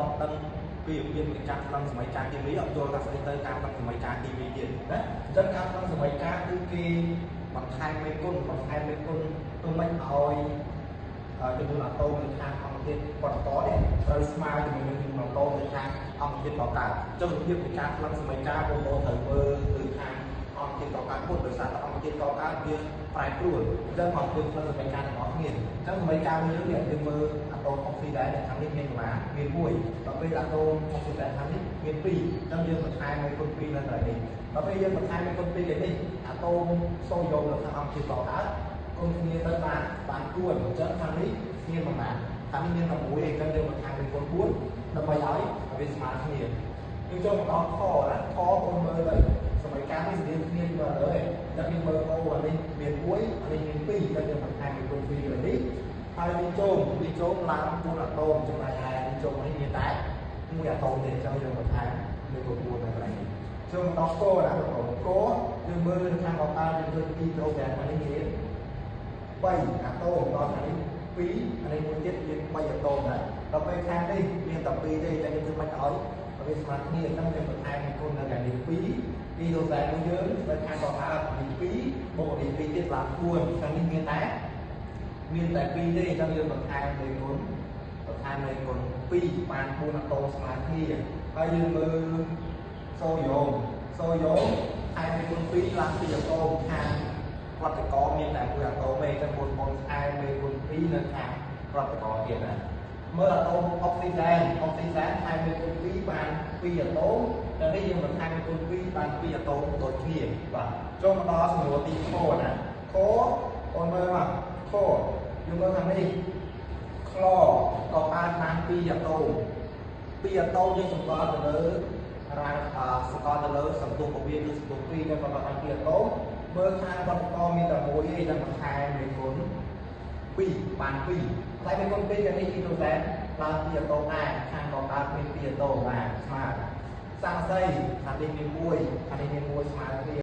ន់ដឹងពីរបៀបនៃការប្លង់សម័យកាលគីមីអត់យល់ថាស្អីទៅការប្លង់សម័យកាលគីមីទៀតណាអញ្ចឹងការប្លង់សម័យកាលគឺគេបន្ថែមមេគុណបន្ថែមមេគុណធ្វើម៉េចឲ្យចំនួនអាតូមនៅខាងអង្គធាតុប្រតិករនេះត្រូវស្មើជាមួយនឹងចំនួនអាតូមនៅខាងអង្គធាតុកកើតអញ្ចឹងរបៀបនៃការប្លង់សម័យកាលបងប្អូនត្រូវមើលទៅខាងអង្គធាតុកកើតមុនដោយសារតែអង្គធាតុកកើតវាប្រែប្រួលអញ្ចឹងមកយើងប្លង់សម័យកាលទាំងអស់គ្នាអញ្ចឹងសម័យកាលយើងនេះយើងមើលអាតូមអុកស៊ីដែនខាងនេះមានប្រមាណមាន1ដល់ពេលអាតូមអុកស៊ីដែនខាងនេះមាន2អញ្ចឹងយើងបន្ថែមមេគុណ2នៅកន្លែងនេះដល់ពេលយើងបន្ថែមមេគុណ2ឯនេះអាតូមសូដ្យូមនៅខាងអង្គធាតុកកើតគុណគ្នាទៅបាន4អញ្ចឹងខាងនេះមានប្រមាណខាងនេះមាន6អញ្ចឹងយើងបន្ថែមមេគុណ4ដើម្បីឲ្យវាស្មើគ្នាយើងចូលមកដល់ខណាខបងមើលទៅសម័យកាលនេះស្តៀងគ្នាមើលទៅឯងតែយើងមើលអូអានេះមាន1អានេះមាន2អញ្ចឹងយើងបន្ថែមមេគុណ2ទៅនេះហើយវាចូលឡើង4អាតូមចំណែកឯវាចូលនេះមានតែ1អាតូមទេអញ្ចឹងយើងបន្ថែមមេគុណ4នៅកន្លែងនេះចូលមកដល់កណាបងកយើងមើលខាងកកើតយើងឃើញ2ដ្រូហ្គេននេះមាន3អាតូមដល់ខាងនេះ2អានេះមួយទៀតមាន3អាតូមដែរដល់ពេលខាងនេះមានតែ2ទេតែយើងធ្វើមិនឲ្យវាស្មើគ្នាអញ្ចឹងយើងបន្ថែមគុណនៅខាងនេះ2ពីដូសែរបស់យើងនៅខាងកកើតនេះ2បូកនេះ2ទៀតឡើង4ខាងនេះមានតែ2ទេអញ្ចឹងយើងបន្ថែមលេខគុណបន្ថែមលេខគុណ2បាន4អាតូមស្មើគ្នាហើយយើងមើលសូដ្យូមថែមលេខគុណ2ឡើង2អាតូមខាងប្រតិករមានតែ1អាតូមទេអញ្ចឹងបងប្អូនថែមលេខគុណ2នៅខាងប្រតិករទៀតណាមើលអាតូមអុកស៊ីសែនថែមលេខគុណ2បាន2អាតូមដល់នេះយើងបន្ថែមលេខគុណ2បាន2អាតូមដូចគ្នាបាទចូលមកដល់សំណួរទីខណាខអូនមើលមកខយើងមើលខាងនេះក្លក៏បាន2អាតូម2អាតូមយើងសម្គាល់ទៅលើរាងសម្គាល់ទៅលើសន្ទុះរបស់វាគឺសន្ទុះ2ដែលក៏បាន2អាតូមមើលខាងបតកមានតែមួយទេតែបន្ថែមលេខគុណ2បាន2តែលេខគុណ2កានេះអ៊ីដ្រូសែនឡើង2អាតូមដែរខាងកកើតមាន2អាតូមដែរស្មើសាំងសីខាងនេះមាន1ខាងនេះមាន1ស្មើគ្នា